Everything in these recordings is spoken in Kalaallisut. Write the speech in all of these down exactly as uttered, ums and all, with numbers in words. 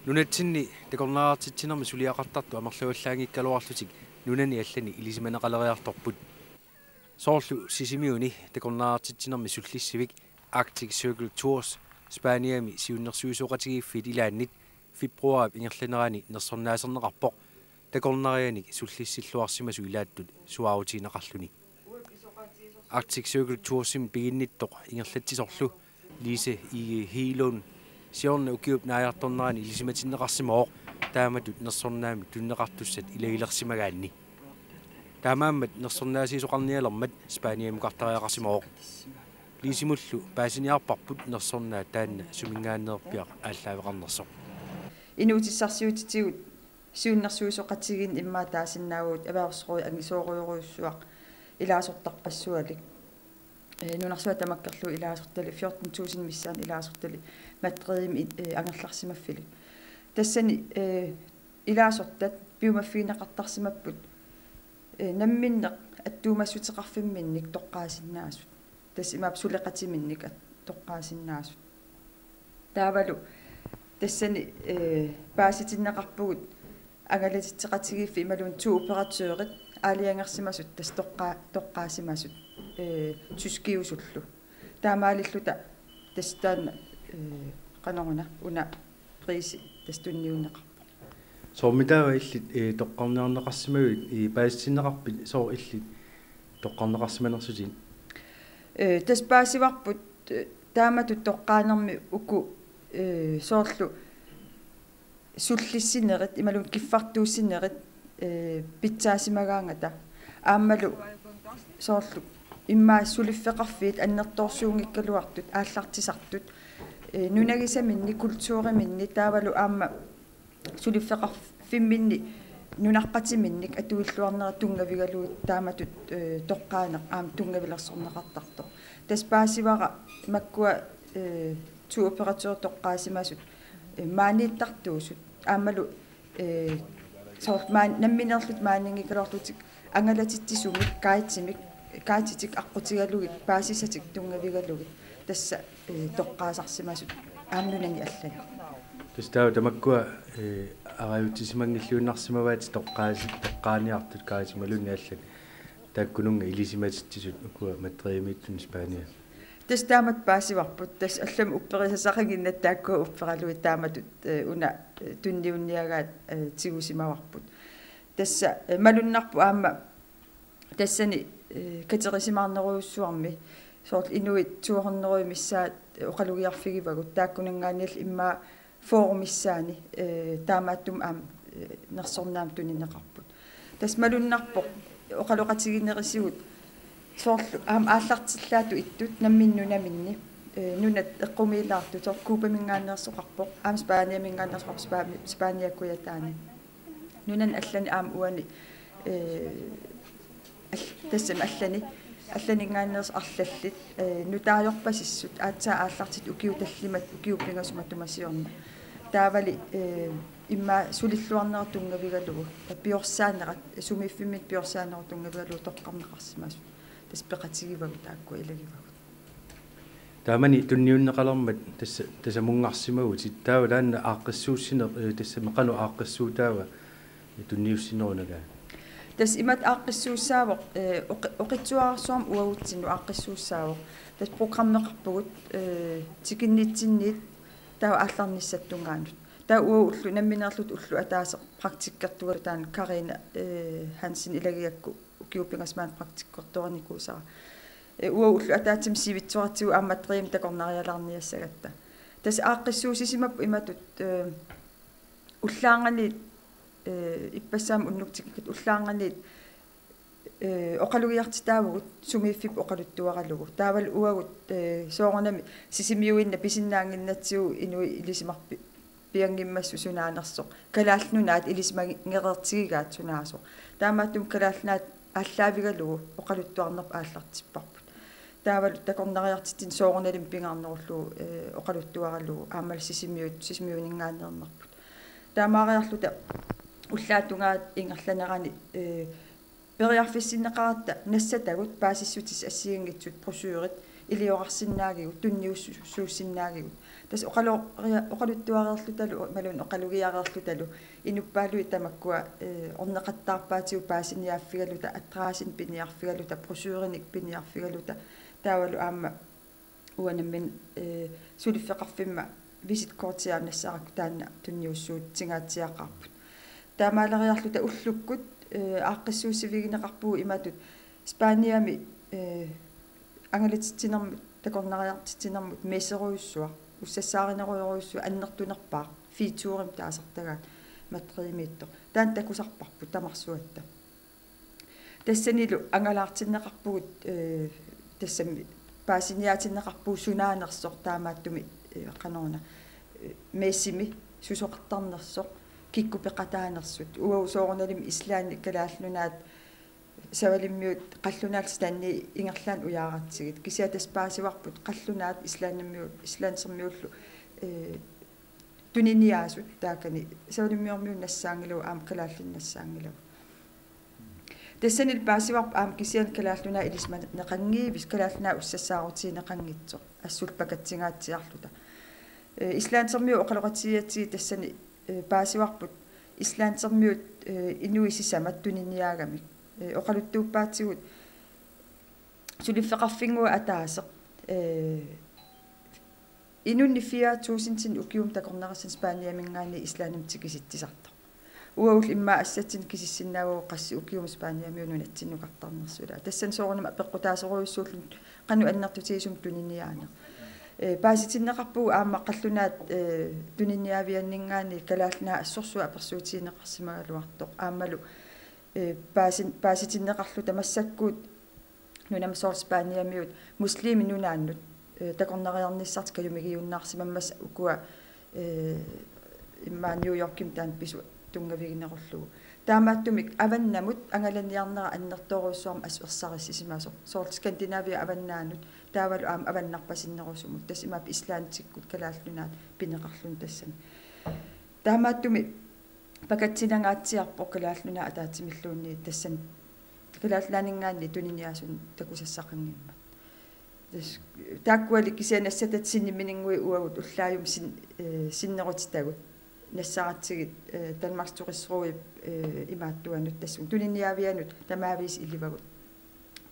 Nunatsinni takornariartitsinermi suliaqartartut amerlavallaanngikkaluarlutik nunani allani ilisimaneqaleriartorput. Soorlu Sisimiuni takornariartitsinermi sullissivik Arctic Circle Tours Spaniami siunnersuisoqatigiiffiit ilaannit februaarip ingerlanerani nersornaaserneqarpoq, takornarianik sullissilluarsimasut ilaattut suaarutigineqarluni. Arctic Circle Toursimi piginnittoq ingerlatsisorlu Lise Ige Hegelund siorna ukiup naajartornerani ilisimatinneqarsimavoq, taamatut nersornaamik tunineqartussat ilagilersimagaanni. Taamaammat nersornaasiisoqarnialermat Spaniamukartariaqarsimavoq. Lisimullu paasiniarparput nersornaat taanna suminngaanneerpiaq aallaaveqarnersoq. Inuutissarsiutitigut siunnersuisoqatigiinneq immaqa taasinnaavagut erhvervsrådip angisoorujorujussuaq ilaasortarpassualik. Eh, nunarsuaq tamakkerlugu ilaasortalik fjorten tusind missaani ilaasortalik materialimi, eh, angerlarsimaffilik. Tassani, eh, ilaasortat piumaffigineqartarsimapput, eh, namminneq attuumassuteqarfimminnik toqqaasinnaasut. Tassa imaappoq suleqatiminnik at-, toqqaasinnaasut. Taavalu tassani, eh, paasitinneqarpugut angalatitseqatigiiffik imaluunniit turoperatørit aalajangersimasut tassa toqqa-, toqqaasimasut, eh, tyskiusullu. Taamaalilluta tassa taanna, eh, qanoruna una priisi tassa tunniunneqarpoq. Soormitaava illit, eh, toqqarniarneqarsimavit, eh, paasitinneqarpit sooq illit toqqarneqarsimanersutit? Eh, tassa paasivarput, eh, taamatut toqqaanermi uku, eh, soorlu sullissinerit imaluunniit kiffartuussinerit, eh, pitsaasimagaangata. Aammalu soorlu immaqa suliffeqarfiit annertoorsuunngikkaluartut aallartisartut, eh, nunagisaminni kulturiminni taavalu aamma suliffeqarfimminni nunaqatiminnik atuilluarnerat tunngavigalugu taamatut, eh, toqqaaneq aamma tunngavilersorneqartartoq. Tassa paasivara makkua, eh, turoperatørit toqqaasimasut, eh, maaniittartuusut aammalu, eh, soorlu maan-, nammineerlutik maaniinngikkaluarlutik angalatitsisumik, guidimik, guiditik aqqutigalugit, paasisatik tunngavigalugit, tassa, eh, toqqaasarsimasut aamma nunani allani. Tassa taava tamakkua, eh, arajutsisimanngilluinnarsimavaatit toqqaasi-, toqqaaniartut guidit imaluunniit allat taakkununnga ilisimatitsisut ukua materialimiittuni Spaniami. Tassa taamatut paasivarput, tassa allamik upperisasaqannginnatta taakkua upperalugit taamatut, eh, una, eh, tunniunniagaat, eh, tigusimavarput. Tassa, eh, malunnarpoq aamma tassani, eh, katerisimaarnerujussuarmi soorlu inuit to hundrede missaat, eh, oqalugiarfigivagut taakkunanngaanniillu immaqa fyrre missaanni, eh, taamaattumik aamma, eh, nersornaamik tunineqarput. Tassa malunnarpoq oqaloqatiginerisigut soorlu aamma aallartillaatut ittut namminneq nunaminni, eh, nunat eqqumiilaartut soorlu Cubaminngaanneersoqarpoq, aamma Spaniaminngaanneersoqarpoq, Spa-, Spaniap kujataani. Nunani allani aamma uani, eh, al-, tassami allani, allaninngaanneersut arlallit, eh, nutaajorpasissut, aatsaat aallartittut ukiut tallimat, ukiut pingasut matuma siorna. Taavali, eh, immaqa sulilluarnerat tunngavigalugu, piorsaanerat, sumiiffimminni piorsaanerat tunngavigalugu toqqarneqarsimasut. Tassa peqatigivagut taakkua ilagivagut. Taamani tunniunneqalermat tassa tasamunngarsimavutit. Taava taanna aaqqissuussineq, eh, tassami qanoq aaqqissuutaava tunniussinerunagaa? Tassa imatut aaqqissuussaavoq, eh, oqi-, oqitsuararsuarmik uagutsinnut aaqqissuussaavoq. Tassa programmeqarpugut, eh, tikinnitsinniit taava aallarnissatut tungaanut. Taava uagut ulloq nammineerluta ulloq ataaseq praktikkertugaluta taanna Karina, eh, Hansen ilagigakku ukiut pingasut maani praktikkertorinikuusara. Eh, uagut ulloq ataatsimut sivitsoratigut aamma materialimik takornarialaarniassagatta. Tassa aaqqissuussisimapput imatut, eh, ullaarnganiit, eh, ippassaammi unnuk tikikkatta ullaarnganiit, eh, oqalugiartitaavugut sumiiffipput oqaluttuaralugu. Taavalu uagut, eh, soorunami Sisimiuninnga pisinnaannginnatsigu inuit ilisimarpi-, pianngimmassuk sunaanersoq. Kalaallit Nunaat ilisimangereertigigaat sunaasoq. Taamaattumik Kalaallit Nunaat aallaavigalugu oqaluttuarnerput aallartipparput. Taavalu takornariartitsineq soorunalimi pingaarnerullugu, eh, oqaluttuaralugu aammalu Sisimiut, Sisimiuninngaanneernerput. Taamaariarluta ullaap tungaanut ingerlanerani, eh, periarfissinneqaratta nassatagut paasissutissat assigiinngitsut brochurit iliorarsinnaagigut, tunniussuussinnaagigut. Tassa oqaloria-, oqaluttuareerlutalu, imaluunniit oqalugiareerlutalu, inuppaaluit tamakkua, eh, orneqattaarpaatigut paasiniaaffigaluta, adressinik piniarfigaluta, brochurenik piniarfigaluta, taavalu aamma uanga nammineq, eh, suliffeqarfimma visitkortia nassarakku taanna tunniussuutsinngaatsiaqaarput. Taamaaleriarluta ullukkut, eh, aaqqissuussivigineqarpugut imatut Spaniami, eh, angalatitsinermut, takornariartitsinermut messerujussuaq, ussassaarinerujorujussuaq annertunerpaaq, featurimik taasartagaat Madridimiittoq. Taanna takusarparput tamarsuatta. Tassanilu angalaartinneqarpugut, eh, tassami paasiniaatinneqarpugut sunaanersoq taamaattumik, eh, qanoruna, eh, messimi susoqartarnersoq, kikkut peqataanersut. Uagut soorunalimi Islandimi Kalaallit Nunaat Savalimmiut qallunaat standit ingerlaannaq ujaaratsigit. Kisianni tassa paasivarput qallunaat Islandimiut, Islandsermiullu, eh, tuniniaasut taakani Savalimmiormiunut nassaanngilagut aamma kalaallinut nassaanngilagut. Tassanilu paasivarput aamma kisianni Kalaallit Nunaat ilisimaneqanngivissoq, Kalaallit Nunaat ussassaarutigineqanngitsoq assullu pakatsingaatsiarluta. Eh, Islandsermiut oqaloqatigigatsigit tassani, eh, paasivarput Islandsermiut, eh, inuit sisamat tuniniaagamik. Eh, oqaluttuuppaatigut suliffeqarfinnguaq ataaseq, eh, inunnik fire tusind ukiumut takornarissani Spaniaminngaanniit Islandimut tikisitsisartoq. Uagullu immaqa assatsinnut kisissinnaavagut qassit ukiumut Spaniamiut nunatsinnukartarnersut ilaa. Tassani soorunami apeqqutaasorujussuulluni qanoq annertutigisumik tuniniaaneq. Eh, paasitinneqarpugut aamma qallunaat, eh, tuniniaavianninngaanniit Kalaallit Nunaat assorsuaq apersuutigineqarsimagaluartoq. Aammalu, eh, paasin-, paasitinneqarluta massakkut nunami soorlu Spaniamiut muslimit nunaannut, eh, takornariarnissartik kajumigiunnaarsimammassuk ukua, eh, immaqa New Yorkimi taanna pisut tunngaviginerullugu. Taamaattumik avannamut angalaniarnera annertoorujussuarmik assut ersarissisimasoq. Soorlu Skandinavia avannaanut taavalu aamma avannarpasinnerusumut. Tassa imaappoq Islandikkut Kalaallit Nunaat pineqarluni tassani. Taamaattumik pakatsinngaatsiarpoq Kalaallit Nunaat ataatsimilluunniit tassani Kalaallit Nunaanninngaanniit tuniniaasunut takusassaqanngimmat. Tassa taakkuali kisianni nassatatta sinniminninnguit uagut ullaajummi sin-, eh, sinnerutitagut nassaratsigit, eh, Danmarks Turistrådip, eh, imaattuanut tassunga tuniniaavianut tamaavisa ilivagut.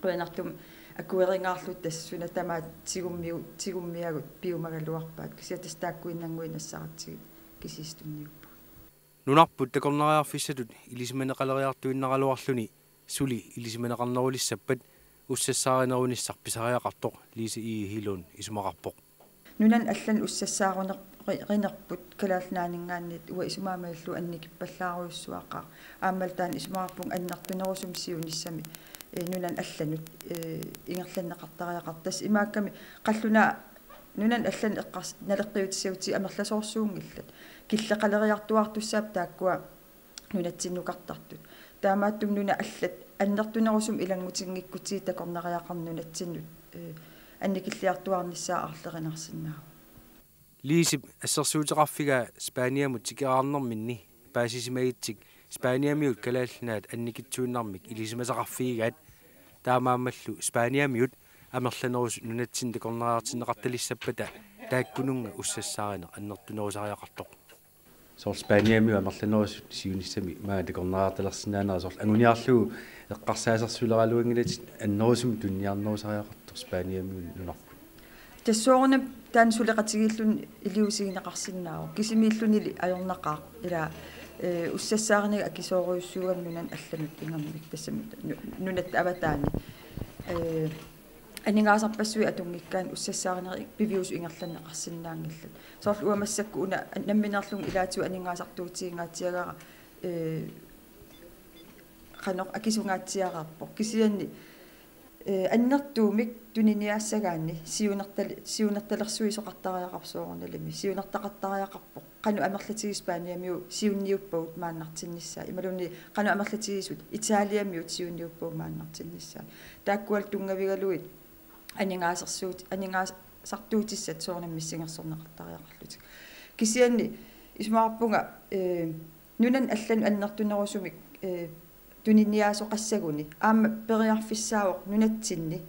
Qujanartumik akueringaarluta tassa suna tamaat tigummiu-, tigummiagut piumagaluarpaat. Kisianni tassa taakkuinnannguit nassaratsigit kisiisa tunniuppugut. Nunarput takornariarfissatut ilisimaneqaleriartuinnaraluarluni suli ilisimaneqarnerulissappat ussassaarinerunissaq pisariaqartoq Lise Egede Hedlund isumaqarpoq. Nunanut allanut ussassaarinerput Kalaallit Nunaanninngaanniit uanga isumaga malillugu annikippallaarujussuaqaaq. Aammalu taanna isumaqarpunga annertunerusumik siunissami, eh, nunanut allanut, eh, ingerlanneqartariaqartoq. Tassa imaakkami qallunaat nunanut allanut eqqars-, naleqqiutissagutsigit amerlasoorsuunngillat. Killeqaleriartuaartussaapput taakkua nunatsinnukartartut. Taamaattumik nunat allat annertunerusumik ilanngutinngikkutigit takornariaqarneq nunatsinnut, eh, annikilliartuaarnissaa aarlerinarsinnaavoq. Liisip assersuuteqarfigaa Spaniamut tikeraarnerminni paasisimagitsik Spaniamiut Kalaallit Nunaat annikitsuinnarmik ilisimasaqarfigigaat, taamaammallu Spaniamiut amerlanerusut nunatsinnut takornariartinneqartalissappata taakkununnga ussassaarineq annertunerusariaqartoq. Soorlu Spaniamiut amerlanerusut siunissami maanga takornariartalersinnaanera soorlu anguniarlugu eqqarsaasersuleraluanngilatit annerusumik tuniniarnerusariaqartoq Spaniamiut nunarput. Tassa soorunami taanna suleqatigiilluni iliuusigineqarsinnaavoq. Kisimiillunili ajornaqaaq. Ila, eh, ussassaariniga akisoorujussuugami nunanut allanut ingammik tassami nu-, nunatta avataani. Eh, aningaasarpassuit atunngikkaanni ussassaarinerit piviusut ingerlanneqarsinnaanngillat. Soorlu uanga massakkut una nammineerlunga ilaatigut aningaasartuutigingaatsiagara, eh, qanoq akisungaatsiareerpoq. Kisianni, eh, annertuumik tuniniaassagaanni siunertal-, siunertalersuisoqartariaqarpoq soorunalimi. Siunertaqartariaqarpoq. Qanoq amerlatigisut Spaniamiut siunniuppagut maannartinnissaat. Imaluunniit qanoq amerlatigisut Italiamiut siunniuppagut maannartinnissaat. Taakkualu tunngavigalugit aningaasersuut-, aningaasartuutissat soorunami missingersorneqartariaqarlutik. Kisianni isumaqarpunga, eh, nunanut allanut annertunerusumik, eh, tuniniaasoqassaguni aamma periarfissaavoq nunatsinni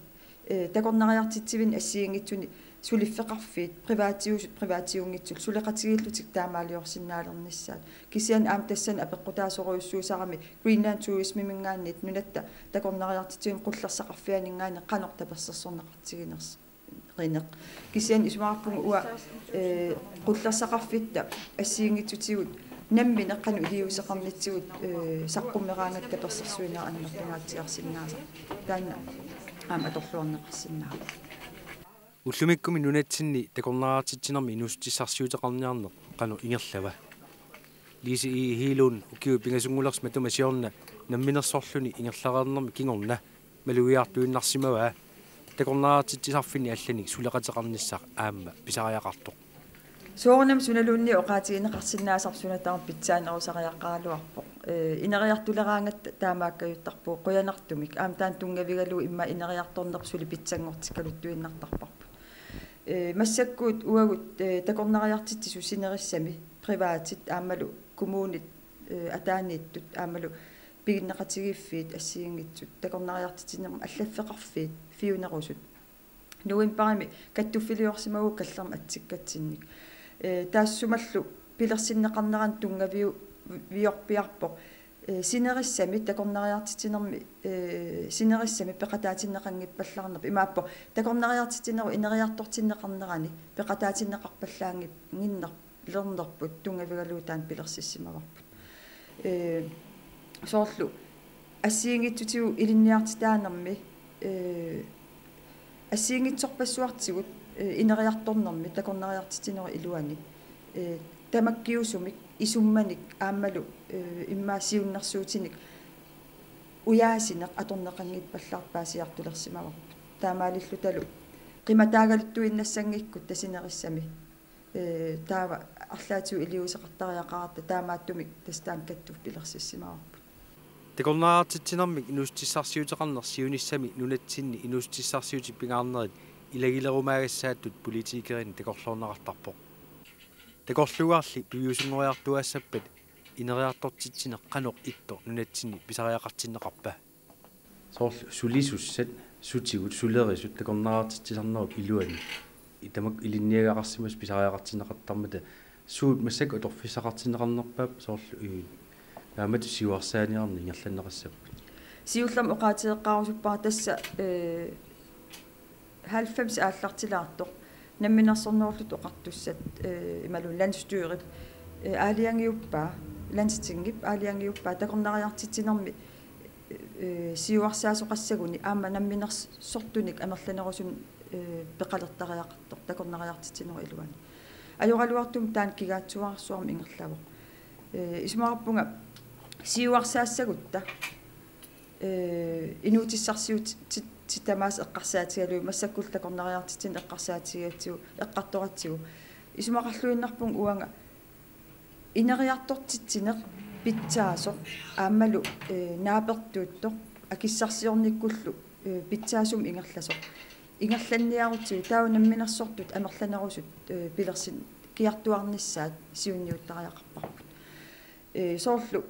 Ee, takornariartitsivinni assigiinngitsuni suliffeqarfiit privaatiusut privaatiunngitsullu suleqatigiillutik taamaaliorsinnaalernissaat. Kisianni aamma tassani apeqqutaasorujussuusarami Greenland Tourismiminngaanniit nunatta takornariartitsivimmut qullersaqarfianinngaanniit qanoq tapersersorneqartiginersoq. Kisianni isumaqarpunga uanga, ee, qullersaqarfitta assigiinngitsutigut nammineq qanoq iliuuseqarnitsigut, ee, saqqummeraangatta tapersersuinerat annertungaatsiarsinnaasarpoq. Taanna aamma atorluarneqarsinnaavoq. Ullumikkumi nunatsinni takornariartitsinermi inuussutissarsiuteqarniarneq qanoq ingerlava? Lise E. Hegelund ukiut pingasunngulersut matuma siorna namminersorluni ingerlareernermi kingorna malugiartuinnarsimavaa, takornariartitsisarfinni allanik suleqateqarnissaq aamma pisariaqartoq. Soorunami sunaluunniit oqaatigineqarsinnaasarput suna tamarmi pitsaanerusariaqaraluarpoq. Ee, ineriartuleraangatta taamaakkajuttarpugut qujanartumik. Aamma taanna tunngavigalugu immaqa ineriartornerput suli pitsanngortikkaluttuinnartarparput. Ee, massakkut uagut, ee, takornariartitsisut sinerissami privaatit aammalu kommunit, ee, ataaniittut aammalu piginneqatigiiffiit assigiinngitsut takornariartitsinermi allaffeqarfiit fiunerusut. Novembarimi kattuffiliorsimavugut Kallerup atsikkatsinnik. Ee, taassumalu pilersinneqarnerani tunngaviu-, viorpiarpoq. Ee, sinerissami takornariartitsinermi, ee, sinerissami peqataatinneqanngippallaarnerput. Imaappoq takornariartitsinerup ineriartortinneqarnerani peqataatinneqarpallaanngin-, -nginner-, -lernerput tunngavigalugu taanna pilersissimavarput. Ee, soorlu assigiinngitsutigut ilinniartitaanermi, ee, assigiinngitsorpassuartigut, ee, ineriartornermi takornariartitsinerup iluani, ee, tamakkiisumik isummanik aammalu, ee, immaqa siunnersuutinik ujaasineq atorneqanngippallaartoq paasiartulersimavarput. Taamaalillutalu qimataagaluttuinnassanngikkuttaaq sinerissami. Ee, taava arlaatigut iliuuseqartariaqaratta taamaattumik tassa taanna kattuffik pilersissimavarput. Takornariartitsinermik inuussutissarsiuteqarneq siunissami nunatsinni inuussutissarsiutit pingaarnerit ilagilerumaagassaatut politikerinit takorloorneqartarpoq. Takorluugarli piviusunngoriartuaassappat ineriartortitsineq qanoq ittoq nunatsinni pisariaqartinneqarpa? Soorlu sulisussat, sutigut, sulerisut takornariartitsisarnerup iluani. Tamakku ilinniagaqarsimasut pisariaqartinneqartarmata suut massakkut atorfissaqartinneqarnerpaap soorlu, ee, taamatut siuarsaaniarneq ingerlanneqassapput. Siullermik oqaatigeqqaarusuppara tassa, ee, halvfems aallartilaartoq Namminersornerullutik Oqartussat, ee, imaluunniit landsstyrep, ee, aalajangiuppaa, Landstingip aalajangiuppaa takornariartitsinermi, ee, siuarsaasoqassaguni aamma namminersortunik amerlanerusunik, ee, peqalertariaqartoq takornariartitsinerup iluani. Ajoraluartumik taanna kigaatsuararsuarmik ingerlavoq. Ee, isumaqarpunga siuarsaassagutta, ee, inuutissarsiutit, -tit tamaasa eqqarsaatigalugit massakkullu takornariartitsineq eqqarsaatigigatsigu, eqqartoratsigu. Isumaqarluinnarpunga uanga ineriartortitsineq pitsaasoq aammalu, ee, naapertuuttoq akissarsiornikkullu, ee, pitsaasumik ingerlasoq. Ingerlanniarutsigu taava namminersortut amerlanerusut, ee, pilersinniartuarnissaat siunniuttariaqarparput. Ee, soorlu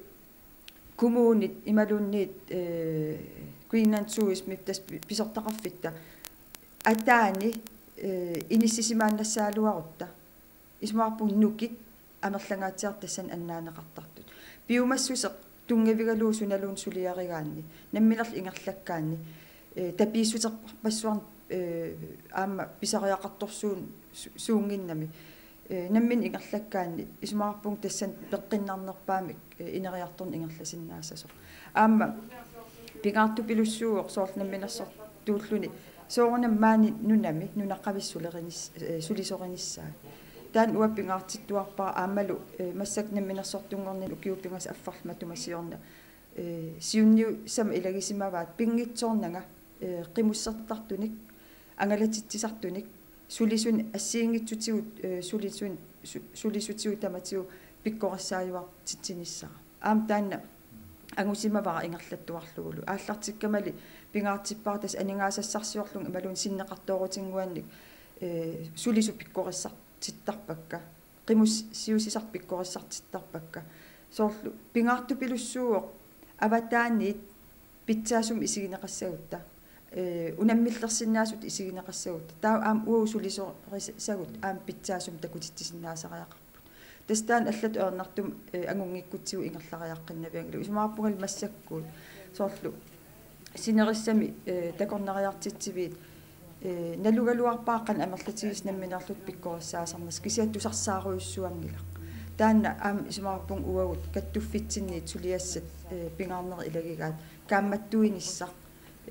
kommunit imaluunniit, ee, Greenland Tourismip tassa pi-, pisortaqarfitta ataani, ee, inissisimaannassagaluarutta. Isumaqarpunga nukit amerlangaatsiartut tassani annaaneqartartut. Piumassuseq tunngavigalugu sunaluunniit suliarigaanni, namminerlu ingerlakkaanni, ee, tapiissuterpassuarnik, ee, aamma pisariaqartorsuun su-, suunnginnami. Ee, nammineq ingerlakkaanni isumaqarpunga tassani peqqinnarnerpaamik, ee, ineriartorneq ingerlasinnaassasoq. Aamma pingaartupilussuuvoq soorlu namminersortuulluni soorunami maani nunami nunaqqavissut sulerinis-, ee, sulisorinissaat. Taanna uanga pingaartittuarpara aammalu, ee, massakkut namminersortunngorninni ukiut pingasut affarlu matuma siorna, ee, siunniussamik ilagisimavaat pinngitsoornanga, ee, qimussertartunik, angalatitsisartunik, sulisunik assigiinngitsutigut, ee, sulisunik, su-, sulisutigut tamatigut pikkorissaajuartitsinissara. Aamma taanna angusimavara ingerlattuarlugulu. Aallartikkamali pingaartippara tassa aningaasassarsiorlunga imaluunniit sinneqartoorutinnguannik, ee, sulisut pikkorissartittarpakka. Qimussiusisartut pikkorissartittarpakka. Soorlu pingaartupilussuuvoq avataaniit pitsaasumik isigineqassagutta. Ee, unammillersinnaasut isigineqassagut. Taava aamma uagut sulisorisagut aamma pitsaasumik takutitsisinnaasariaqarput. Tassa taanna allatut ajornartumik, ee, angunngikkutsigit ingerlariaqqinnavianngilaq. Isumaqarpungali massakkut. Soorlu sinerissami, ee, takornariartitsiviit, ee, nalugaluarpara qanoq amerlatigisut nammineerluta pikkorissaasarnersut kisianni tusarsaarujussuanngilaq. Taanna aamma isumaqarpunga uagut kattuffitsinniit suliassat, ee, pingaarnerit ilagigaat kaammattuinissaq,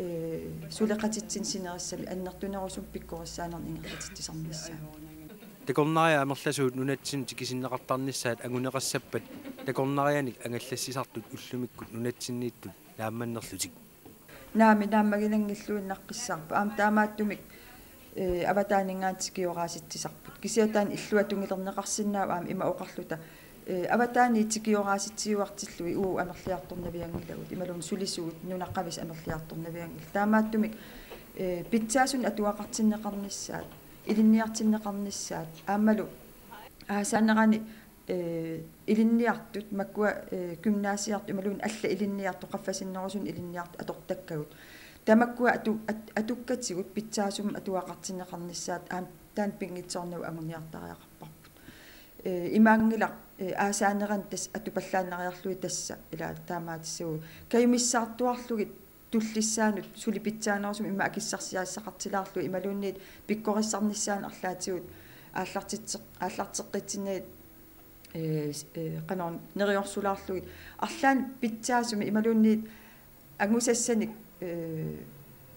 ee, suleqatitsinni sinerissami annertunerusumik pikkorissaanernik ingerlatitsisarnissaa. Takornariat amerlasuut nunatsinni tikisinneqartarnissaat anguneqassappat takornarianik angallassisartut ullumikkut nunatsinniittut naammannerlutik. Naamik, naammaginanngilluinnaqqissaarput. Aamma taamaattumik, ee, avataaninngaanniit tikioraasitsisarput. Kisianni taanna illuatungilerneqarsinnaavoq aamma ima oqarluta, ee, avataaniit tikioraasitsiuartillugit uagut amerliartornavianngilagut. Imaluunniit sulisuut nunaqqavissut amerliartornavianngillat. Taamaattumik, ee, pitsaasunik atugaqartinneqarnissaat, ilinniartinneqarnissaat, aammalu aasaanerani, ee, ilinniartut, makkua, ee, gymnasiartut, imaluunniit allat ilinniartut, qaffasinnerusunik ilinniartut atortakkagut. Tamakkua atu-, at-, atukkatigut pitsaasumik atugaqartinneqarnissaat aamma taanna pinngitsoornagu anguniartariaqarparput. Ee, imaanngilaq, ee, aasaanerani tassa atupallaannariarlugit tassa ila taamaatissagutsigu. Kajumissaartuarlugit tullissaanut suli pitsaanerusumik immaqa akissarsiassaqartilaarlugit imaluunniit pikkorissarnissaanut arlaatigut aallartitseq-, aallarteqqitsinnagit, ee, s-, ee, qanoq neriursulaarlugit. Arlaannik pitsaasumik imaluunniit angusassanik, ee,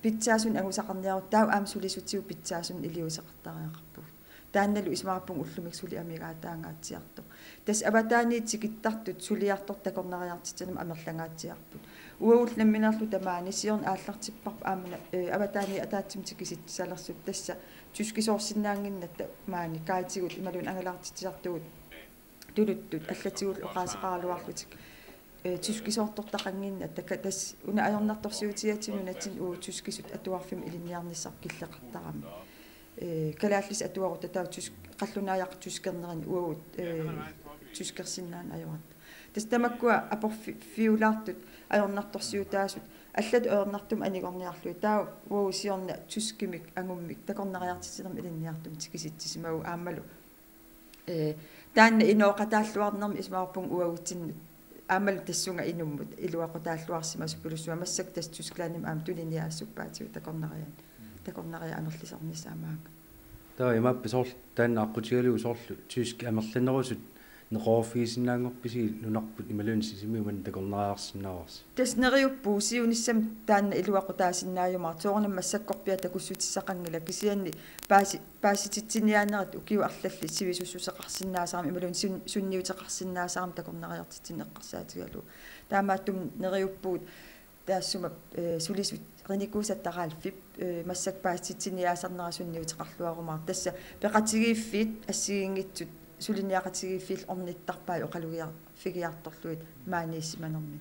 pitsaasunik angusaqarniarutta taava aamma sulisutigut pitsaasunik iliuuseqartariaqarpugut. Taannalu isumaqarpunga ullumikkut suli amigaataangaatsiartoq. Tassa avataaniit tikittartut suliartortut takornariartitsinermi amerlangaatsiarput. Uagullu nammineerluta maani siorna aallartipparput aamma, ee, avataaniit ataatsimik tikisitsisalersut tassa tyskisoorsinnaannginnatta maani guidigut imaluunniit angalaartitsisartugut tuluttut allatigullu oqaaseqaraluarlutik, ee, tyskisoortortaqannginnatta ka-, tassa una ajornartorsiutigalugu nunatsinni uagut tyskisut atuarfimmi ilinniarnissarput killeqartarami. Ee, kalaallisut atuarutta taava tysk-, qallunaajaqartut tyskernerini uagut, ee, tyskersinnaaneq ajoratta. Tassa tamakkua aporfi-, fiulaartut ajornartorsiutaasut allatut ajornartumik anigorniarlugit taava uagut siorna tyskimik angummik takornariartitsinermik ilinniartumik tikisitsisimavagut aammalu, ee, taanna inooqataalluarnermi isumaqarpunga uagutsinnut aammalu tassunga inummut iluaqutaalluarsimasuppilussuaq massakkut tassa Tysklandimi aamma tuniniaassuppaatigut takornarian-, takornariat amerlisarnissaat maanga. Taava imaappa soorlu taanna aqqutigalugu soorlu tyskit amerlanerusut neqeroorfigisinnaanngorpisigit nunarput imaluunniit Sisimiut manna takornariarsinnaavarsi? Tassa neriuppugut siunissami taanna iluaqutaasinnaajumaartoq soorunami massakkorpiaq takussutissaqanngilaq kisianni paasi-, paasititsiniaanerit ukiut arlallit sivisussuseqarsinnaasarami imaluunniit sun-, sunniuteqarsinnaasarami takornariartitsineq eqqarsaatigalugu. Taamaattumik neriuppugut taassuma, ee, sulisut René Kuusattaraalfip, ee, massakkut paasititsiniaasarnera sunniuteqarluarumaartoq. Tassa peqatigiiffiit assigiinngitsut suliniaqatigiiffiillu ornittarpaat oqalugiarfigiartorlugit maaniissimanermini.